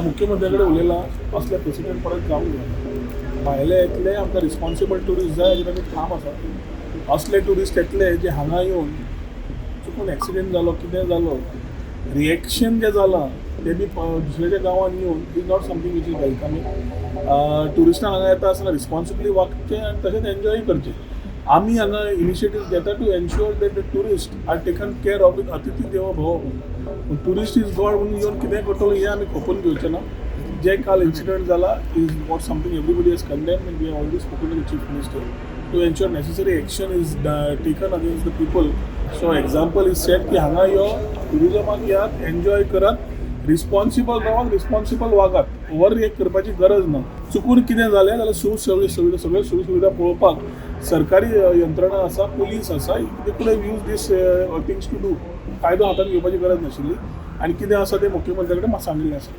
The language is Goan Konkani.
मुख्यमंत्र्या कडेन उलयलां, असले प्रेसिडेंट परत जावंक जायना. भायले येतले, आमकां रिस्पॉन्सिबल ट्युरिस्ट जाय, हाजेर आमी ठाम आसा. असले ट्युरिस्ट येतले जे हांगा येवन चुकून एक्सिडेंट जालो, कितें जालो, रिएक्शन जें जालां तें बी दुसऱ्याच्या गांवांत येवन is not something which is welcoming. ट्युरिस्टां हांगा येता आसतना रिस्पॉन्सिबली वागचें आनी तशेंच एन्जॉय करचें. आमी हांगा इनिशिएटीव घेता to ensure that the tourist are taken care of with अतिथी देवो भव. पूण टुरिस्ट is God म्हणून येवन कितें करतलो हें आमी खपून घेवचें ना. जे काल इन्सिडंट जाला is what something everybody has condemn and we have already spoken to the Chief Minister to ensure necessary action is taken against the people, so example is set की हांगा यो, ट्युरिजमाक येयात, एन्जॉय करात, रिस्पॉन्सिबल रावात, रिस्पॉन्सिबल वागात, ओवर रिएक्ट करपाची गरज ना. चुकून कितें जालें जाल्यार सगळ्यो सगळ्यो सुविधा पळोवपाक सरकारी यंत्रणा आसा, पुलीस आसा. They could have use these things to do. कायदो हातांत घेवपाची गरज नाशिल्ली आनी कितें आसा तें मुख्यमंत्र्या कडेन सांगिल्लें आसा.